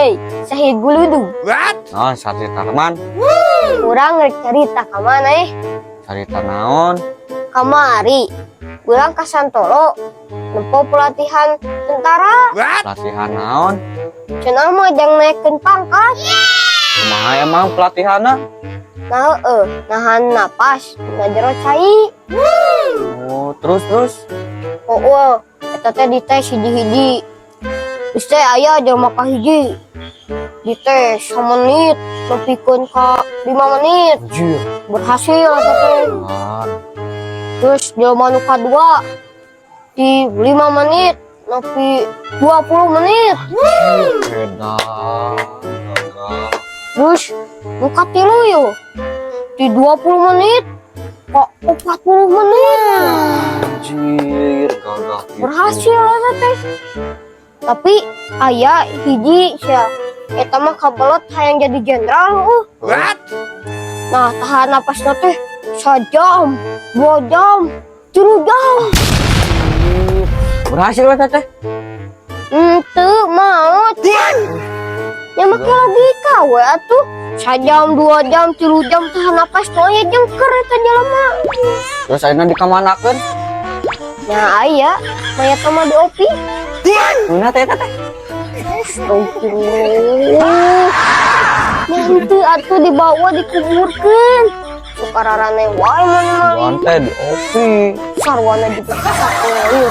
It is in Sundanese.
Hey, Sahid Guludug. Naon, Sarti Tarman? Urang rek carita ka maneh, eh? Carita naon? Kamari urang ka Santolo, nempo pelatihan tentara. Pelatihan naon? Cenah mah jang naikkeun pangkat. Kumaha emang pelatihanna? Nah, heueuh, nahan napas na jero cai. Oh, terus terus? Oh, eta teh dites hiji-hiji. Terus teh aya jelema kahiji. Dites samenit nepikeun ka 5 menit. Anjir. Berhasil eta teh. Ah, Terus jelema nu kadua di 5 menit nepi 20 menit. Edan. Gagal. Terus nu katilu yo di 20 menit kok 40 menit. Anjir, gagah gitu. Berhasil eta teh. Tapi aya hiji sia, eta mah kabelet hayang jadi jenderal. Nah, tahan napasna teh sajam, 2 jam, 3 jam. Berhasil eta teh? Henteu, maot. Ya make logika we atuh. Sajam, 2 jam, 3 jam tahan napas tuh aya jengker eta jelema. Terus ayeuna dikamanakeun? Nya aya, mayat mah diopi. Mana teh eta teh? Astagfirullah. Nya henteu atuh, dibawa dikuburkeun. Sok araraneh wae maneh mah. Buan teh diopi. Sarwana juga sakelir.